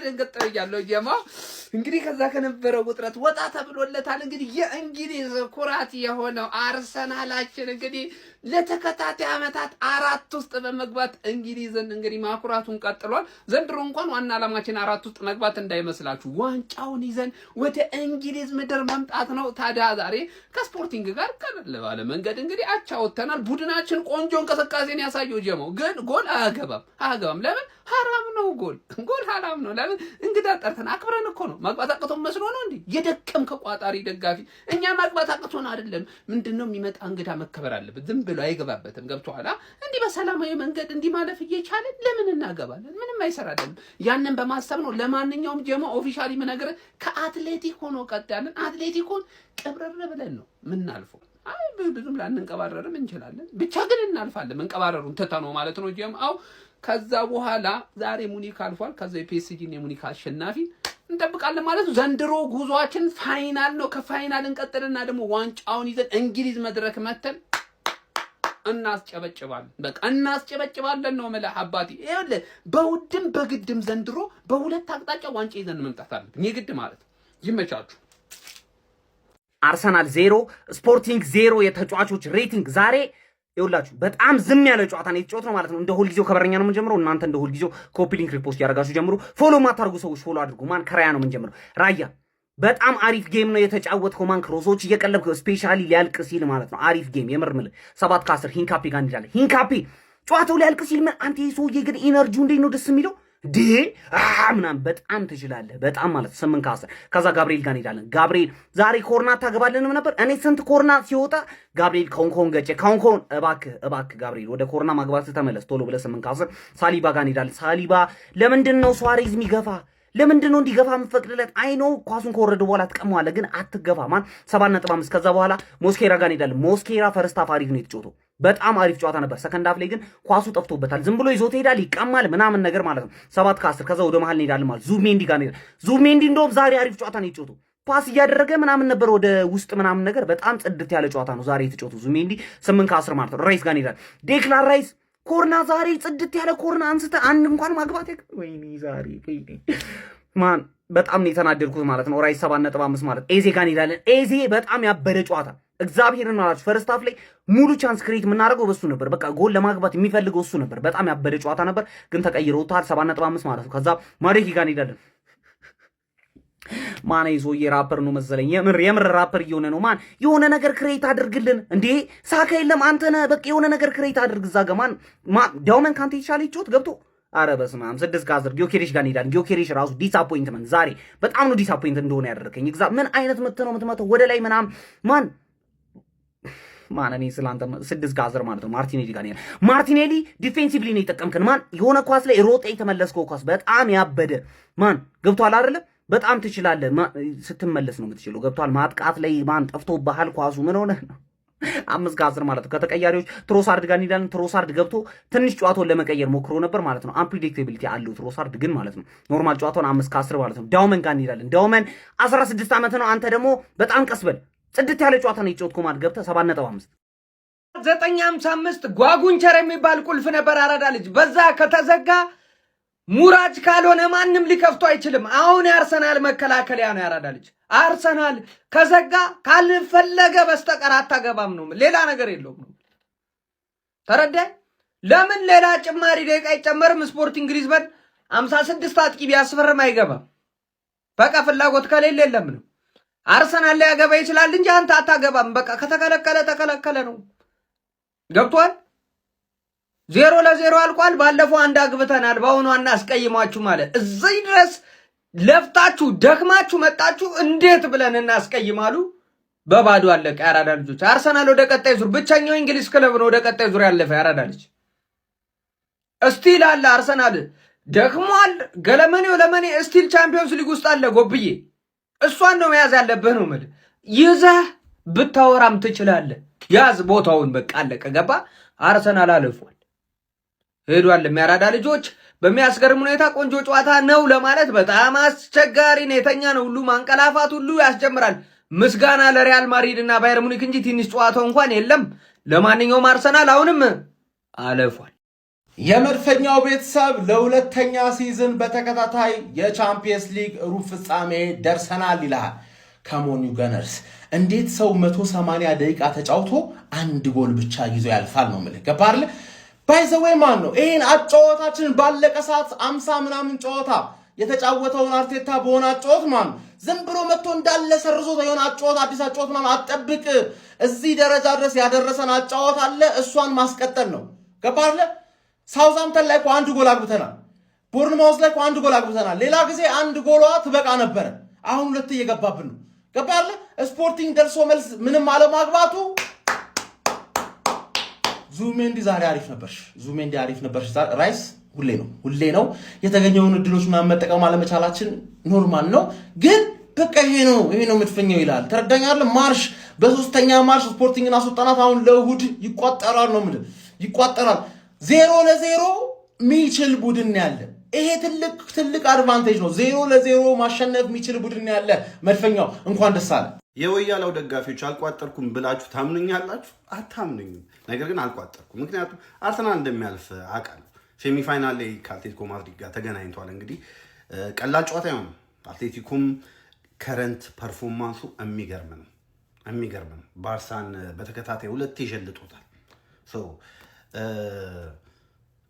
ደንገጥ ብያለሁ። ጀማ እንግዲህ ከዛ ከነበረው ውጥረት ወጣ ተብሎለታል። እንግዲህ የእንግሊዝ ኩራት የሆነው አርሰናላችን እንግዲህ ለተከታታይ ዓመታት አራት ውስጥ በመግባት እንግሊዝን እንግዲህ ማኩራቱን ቀጥሏል። ዘንድሮ እንኳን ዋና ዓላማችን አራት ውስጥ መግባት እንዳይመስላችሁ፣ ዋንጫውን ይዘን ወደ እንግሊዝ ምድር መምጣት ነው። ታዲያ ዛሬ ከስፖርቲንግ ጋር ቀለል ባለ መንገድ እንግዲህ አቻ ወጥተናል። ቡድናችን ቆንጆ እንቅስቃሴን ያሳየው ጀመው ግን ጎል አያገባም አያገባም። ለምን? ሀራም ነው። ጎል ጎል ሀራም ነው። ለምን? እንግዳ ጠርተን አክብረን እኮ ነው። ማግባት አቅቶን መስሎ ነው እንዲህ የደከም ከቋጣሪ ደጋፊ። እኛ ማግባት አቅቶን አይደለም። ምንድነው የሚመጣ እንግዳ መከበር አለበት። ዝም ብሎ አይገባበትም። ገብቶሃል? እንዲህ በሰላማዊ መንገድ እንዲህ ማለፍ እየቻለን ለምን እናገባለን? ምንም አይሰራልንም። ያንን በማሰብ ነው። ለማንኛውም ጀማ officially ምነግርህ ከአትሌቲክ ሆኖ ቀጥ ያለን አትሌቲኮን ቅብርር ብለን ነው ምናልፈው። አይ ብዙም ላንንቀባረርም እንችላለን። ብቻ ግን እናልፋለን። መንቀባረሩን ትተነው ማለት ነው ጀምአው። ከዛ በኋላ ዛሬ ሙኒክ አልፏል። ከዛ የፒኤስጂን የሙኒክ አሸናፊ እንጠብቃለን ማለት ነው። ዘንድሮ ጉዟችን final ነው። ከ final እንቀጥልና ደግሞ ዋንጫውን ይዘን እንግሊዝ መድረክ መተን እናስጨበጭባለን። በቃ እናስጨበጭባለን ነው የምልህ አባቴ። ይኸውልህ በውድም በግድም ዘንድሮ በሁለት አቅጣጫ ዋንጫ ይዘን መምጣት አለብን። የግድ ማለት ነው። ይመቻችሁ። አርሰናል 0፣ ስፖርቲንግ 0። የተጫዋቾች rating ዛሬ ይኸውላችሁ በጣም ዝም ያለ ጨዋታ ነው የተጫወትነው ማለት ነው። እንደ ሁልጊዜው ከበረኛ ነው የምንጀምረው። እናንተ እንደ ሁልጊዜው copy link፣ repost ያደርጋችሁ ጀምሩ። Follow ማታርጉ ሰዎች follow አድርጉ። ማን ከራያ ነው የምንጀምረው። ራያ በጣም አሪፍ game ነው የተጫወትከው። ማን cross ኦች እየቀለብክ especially ሊያልቅ ሲል ማለት ነው። አሪፍ game የምር ምልህ 7 ከ10። ሂንካፒ ጋር እንሄዳለን። ሂንካፒ ጨዋታው ሊያልቅ ሲል ምን አንተ የሰውዬ ግን energy ው እንዴት ነው ደስ የሚለው ዴ ምናምን በጣም ትችላለህ። በጣም ማለት 8 ከ10። ከዛ ጋብርኤል ጋር እንሄዳለን። ጋብርኤል ዛሬ ኮርና ታገባለንም ነበር። እኔ ስንት ኮርና ሲወጣ ጋብርኤል ከውን ከውን ገጨ ከውን ከውን። እባክህ እባክህ ጋብርኤል ወደ ኮርና ማግባት ተመለስ ቶሎ ብለህ 8 ከ10። ሳሊባ ጋር እንሄዳለን። ሳሊባ ለምንድን ነው ሱዋሬዝ የሚገፋ? ለምንድን ነው እንዲገፋ የምፈቅድለት? I know ኳሱን ከወረደ በኋላ ትቀመዋለህ፣ ግን አትገፋ። ማን 7.5። ከዛ በኋላ ሞስኬራ ጋር እንሄዳለን። ሞስኬራ first half አሪፍ ነው የተጫወተው። በጣም አሪፍ ጨዋታ ነበር። Second half ላይ ግን ኳሱ ጠፍቶበታል። ዝም ብሎ ይዞት ይሄዳል፣ ይቀማል ምናምን ነገር ማለት ነው። 7 ከ10። ከዛ ወደ መሀል እንሄዳለን ማለት ዙቢሜንዲ ጋር እንሄዳለን። ዙቢሜንዲ እንደውም ዛሬ አሪፍ ጨዋታ ነው የተጫወተው። Pass እያደረገ ምናምን ነበር ወደ ውስጥ ምናምን ነገር። በጣም ጽድት ያለ ጨዋታ ነው ዛሬ የተጫወተው ዙቢሜንዲ፣ 8 ከ10 ማለት ነው። ራይስ ጋር እንሄዳለን። ዴክላን ራይስ ኮርና ዛሬ ጽድት ያለ ኮርና አንስተ አንድ እንኳን ማግባት ወይኔ ዛሬ ወይኔ ማን በጣም ነው የተናደድኩት ማለት ነው። ራይስ 7.5 ማለት። ኤዜ ጋር እንሄዳለን። ኤዜ በጣም ያበደ ጨዋታ እግዚአብሔርን አላችሁ። First half ላይ ሙሉ chance create የምናደርገው በሱ ነበር። በቃ ጎል ለማግባት የሚፈልገው እሱ ነበር። በጣም ያበደ ጨዋታ ነበር፣ ግን ተቀይሮታል። 7.5 ማለት ነው። ከዛ ማዱዌኬ ጋር እንሄዳለን። ማን ሰውዬ ራፐር ነው መሰለኝ። የምር የምር ራፐር እየሆነ ነው። ማን የሆነ ነገር create አድርግልን እንዴ! ሳካ የለም አንተ ነህ። በቃ የሆነ ነገር create አድርግ እዛ ጋ። ማን ዳውመን ካንተ የተሻለ ይጮት ገብቶ አረ በስመ አብ። 6 ከ10። ጊዮኬሬሽ ጋር እንሄዳለን። ጊዮኬሬሽ ራሱ disappointment ዛሬ በጣም ነው disappoint እንደሆነ ያደረከኝ። ምን አይነት ምት ነው የምትመተው ወደ ላይ ምናምን? ማን ማን እኔ ስላንተ 6 ከ10 ማለት ነው። ማርቲኔሊ ጋር እንሄዳለን። ማርቲኔሊ defensively ነው የጠቀምከን። ማን የሆነ ኳስ ላይ ሮጠ የተመለስከው ኳስ በጣም ያበደ ማን ገብቷል አይደለ? በጣም ትችላለህ። ስትመለስ ነው የምትችለው። ገብቷል። ማጥቃት ላይ ማን ጠፍቶብሃል ኳሱ ምን ሆነ ነው? 5 ከ10 ማለት ነው። ከተቀያሪዎች ትሮሳርድ ጋር እንሄዳለን። ትሮሳርድ ገብቶ ትንሽ ጨዋታውን ለመቀየር ሞክሮ ነበር ማለት ነው። Unpredictability አለው ትሮሳርድ ግን ማለት ነው። Normal ጨዋታውን 5 ከ10 ማለት ነው። ዳውመን ጋር እንሄዳለን። ዳውመን 16 ዓመት ነው። አንተ ደግሞ በጣም ቀስ በል። ጽድት ያለ ጨዋታ ነው የተጫወትከው ማለት ገብተህ 7.5። 955 ጓጉንቸር የሚባል ቁልፍ ነበር። አራዳ ልጅ በዛ ከተዘጋ ሙራጅ ካልሆነ ማንም ሊከፍቱ አይችልም። አሁን የአርሰናል መከላከያ ነው ያራዳ ልጅ። አርሰናል ከዘጋ ካልፈለገ በስተቀር አታገባም ነው፣ ሌላ ነገር የለውም ነው። ተረዳህ? ለምን ሌላ ጭማሪ ደቂቃ አይጨመርም? ስፖርቲንግ ሊዝበን 56 አጥቂ ቢያስፈርም አይገባም። በቃ ፍላጎት ከሌለ የለም ነው። አርሰናል ሊያገባ ይችላል እንጂ አንተ አታገባም። በቃ ከተከለከለ ተከለከለ ነው። ገብቷል። 0-0 አልቋል። ባለፈው አንድ አግብተናል። በአሁኑ አናስቀይማችሁ ማለት እዚህ ድረስ ለፍታችሁ ደክማችሁ መጣችሁ፣ እንዴት ብለን እናስቀይማሉ? በባዶ አለቀ። ያራዳ ልጆች አርሰናል ወደ ቀጣይ ዙር ብቸኛው እንግሊዝ ክለብ ነው ወደ ቀጣይ ዙር ያለፈ። ያራዳ ልጅ still አለ። አርሰናል ደክሟል። ገለመኔው ለመኔ still ቻምፒዮንስ ሊግ ውስጥ አለ። ጎብዬ እሷን ነው መያዝ ያለብህ ነው የምልህ። ይዘህ ብታወራም ትችላለህ። ያዝ ቦታውን በቃ አለቀ። ገባ። አርሰናል አልፏል ሄዷል። የሚያራዳ ልጆች በሚያስገርም ሁኔታ ቆንጆ ጨዋታ ነው ለማለት በጣም አስቸጋሪ ነው። የተኛ ነው ሁሉ ማንቀላፋት ሁሉ ያስጀምራል። ምስጋና ለሪያል ማድሪድ እና ባየር ሙኒክ እንጂ ትንሽ ጨዋታው እንኳን የለም። ለማንኛውም አርሰናል አሁንም አልፏል። የመድፈኛው ቤተሰብ፣ ለሁለተኛ season በተከታታይ የቻምፒየንስ ሊግ ሩብ ፍጻሜ ደርሰናል ይልሃል። Come on, you Gunners! እንዴት ሰው 180 ደቂቃ ተጫውቶ አንድ ጎል ብቻ ይዞ ያልፋል ነው የምልህ። ገባህ አይደለ? By the way ማን ነው ይህን አጨዋወታችንን ባለቀ ሰዓት 50 ምናምን ጨዋታ የተጫወተውን አርቴታ በሆነ አጨዋወት ማን ዝም ብሎ መጥቶ እንዳለ ሰርዞ የሆነ አጨዋወት፣ አዲስ አጨዋወት ምናምን አጠብቅ። እዚህ ደረጃ ድረስ ያደረሰን አጨዋወት አለ፣ እሷን ማስቀጠል ነው። ገባህ አይደለ? ሳውዝሃምፕተን ላይ እኮ አንድ ጎል አግብተናል። ቦርንማውዝ ላይ እኮ አንድ ጎል አግብተናል። ሌላ ጊዜ አንድ ጎሏ ትበቃ ነበረ። አሁን ሁለት እየገባብን ነው። ገባህ አይደለ? ስፖርቲንግ ደርሶ መልስ ምንም አለማግባቱ። ዙቢሜንዲ ዛሬ አሪፍ ነበርሽ። ዙቢሜንዲ አሪፍ ነበርሽ። ራይስ ሁሌ ነው፣ ሁሌ ነው። የተገኘውን እድሎች ምናምን መጠቀም አለመቻላችን normal ነው፣ ግን በቃ ይሄ ነው፣ ይሄ ነው መድፈኛው ይላል። ተረዳኛለህ? ማርሽ በሶስተኛ ማርሽ ስፖርቲንግን አስወጣናት። አሁን ለእሁድ ይቋጠራል ነው የምልህ፣ ይቋጠራል። 0-0 የሚችል ቡድን ያለ ይሄ ትልቅ ትልቅ advantage ነው። 0-0 ማሸነፍ የሚችል ቡድን ያለ መድፈኛው እንኳን ደስ አለ። የወያላው ደጋፊዎች አልቋጠርኩም ብላችሁ ታምኑኛላችሁ? አታምኑኝም። ነገር ግን አልቋጠርኩም፣ ምክንያቱም አርሰናል እንደሚያልፍ አውቃለሁ። Semi-final ላይ ከአትሌቲኮ ማድሪድ ጋር ተገናኝቷል። እንግዲህ ቀላል ጨዋታ አይሆንም። አትሌቲኮም current performance ኡ የሚገርም ነው፣ የሚገርም ነው። ባርሳን በተከታታይ ሁለቴ ሸልጦታል።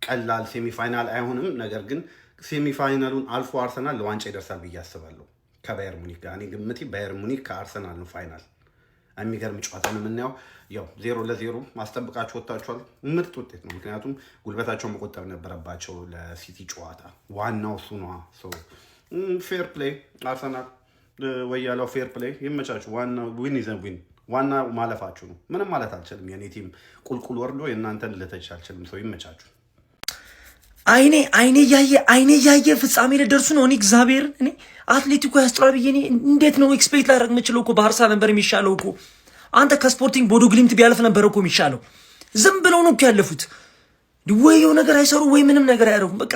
ቀላል semi-final አይሆንም። ነገር ግን semi-final ኡን አልፎ አርሰናል ለዋንጫ ይደርሳል ብዬ አስባለሁ ከባየር ሙኒክ ጋር። እኔ ግምቴ ባየር ሙኒክ ከአርሰናል ነው final። የሚገርም ጨዋታ ነው የምናየው። ያው 0-0 ማስጠብቃችሁ ወጥታችኋል። ምርጥ ውጤት ነው። ምክንያቱም ጉልበታቸውን መቆጠብ ነበረባቸው ለሲቲ ጨዋታ። ዋናው እሱ ነዋ። Fair play አርሰናል፣ ወያላው fair play ይመቻችሁ። ዋናው win is a win፣ ዋና ማለፋችሁ ነው። ምንም ማለት አልችልም። የኔ team ቁልቁል ወርዶ የእናንተን ልተች አልችልም። So ይመቻችሁ። አይኔ አይኔ እያየ፣ አይኔ እያየ ፍጻሜ ልደርሱ ነው። እኔ እግዚአብሔርን እኔ አትሌቲኮ ያስጥላል ብዬ እኔ እንዴት ነው expect ላደርግ የምችለው? እኮ ባርሳ ነበር የሚሻለው እኮ። አንተ ከስፖርቲንግ ቦዶ ግሊምት ቢያልፍ ነበር እኮ የሚሻለው። ዝም ብለው ነው እኮ ያለፉት። ወይ የሆነ ነገር አይሰሩ ወይ ምንም ነገር አያደርጉም። በቃ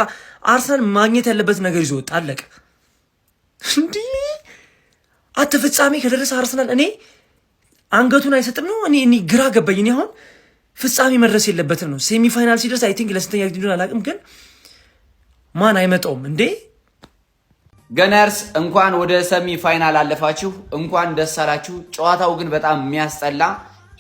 አርሰናል ማግኘት ያለበት ነገር ይዞ ወጣ። አለቀ። እንዲህ አተ ፍጻሜ ከደረሰ አርሰናል እኔ አንገቱን አይሰጥም ነው። እኔ ግራ ገባኝ። እኔ አሁን ፍጻሜ መድረስ የለበትም ነው። Semi final ሲደርስ I think ለስንተኛ ጊዜ እንደሆነ አላውቅም፣ ግን ማን አይመጣውም እንዴ? Gunners፣ እንኳን ወደ semi final አለፋችሁ፣ እንኳን ደስ አላችሁ። ጨዋታው ግን በጣም የሚያስጠላ፣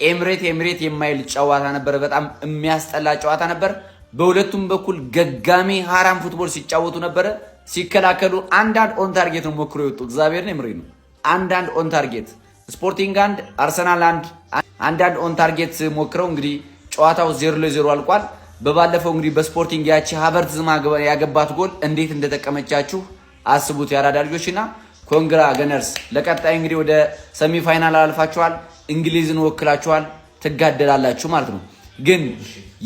ኤምሬት ኤምሬት የማይል ጨዋታ ነበር። በጣም የሚያስጠላ ጨዋታ ነበር። በሁለቱም በኩል ገጋሚ ሀራም football ሲጫወቱ ነበረ። ሲከላከሉ አንዳንድ on target ነው ሞክሮ የወጡ። እግዚአብሔርን የምሬ ነው። አንዳንድ on target፣ ስፖርቲንግ አንድ፣ አርሰናል አንድ፣ አንዳንድ on target ሞክረው እንግዲህ ጨዋታው 0-0 አልቋል። በባለፈው እንግዲህ በስፖርቲንግ ያቺ ሀቨርትዝ ያገባት ጎል እንዴት እንደጠቀመቻችሁ አስቡት የአራዳ ልጆች። እና congra Gunners፣ ለቀጣይ እንግዲህ ወደ semi final አልፋችኋል። እንግሊዝን ወክላችኋል፣ ትጋደላላችሁ ማለት ነው። ግን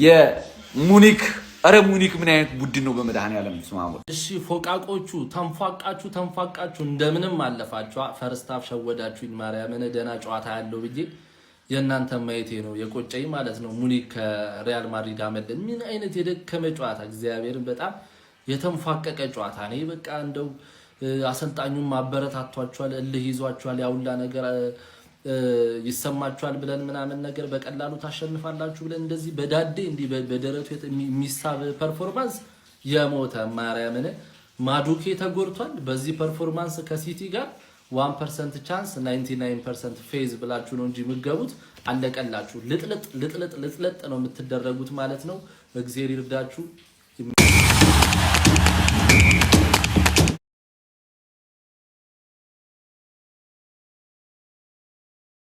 የሙኒክ፣ ኧረ ሙኒክ ምን አይነት ቡድን ነው? በመድኃኒዓለም ስማ። እሺ ፎቃቆቹ፣ ተንፏቃችሁ ተንፏቃችሁ እንደምንም አለፋችኋ። First half ሸወዳችሁኝ። ማርያምን ደህና ጨዋታ ያለው ብዬ የእናንተ ማየቴ ነው የቆጨኝ ማለት ነው። ሙኒክ ከሪያል ማድሪድ አመለን። ምን አይነት የደከመ ጨዋታ! እግዚአብሔርን በጣም የተንፏቀቀ ጨዋታ። እኔ በቃ እንደው አሰልጣኙም አበረታቷቸዋል፣ እልህ ይዟቸዋል፣ ያውላ ነገር ይሰማቸዋል ብለን ምናምን ነገር በቀላሉ ታሸንፋላችሁ ብለን እንደዚህ በዳዴ እንዲህ በደረቱ የሚሳብ performance የሞተ ማርያምን። ማዱኬ ተጎድቷል። በዚህ performance ከሲቲ ጋር 1% chance 99% faith ብላችሁ ነው እንጂ የምትገቡት፣ አለቀላችሁ። ልጥልጥ ልጥልጥ ልጥልጥ ነው የምትደረጉት ማለት ነው። እግዜር ይርዳችሁ።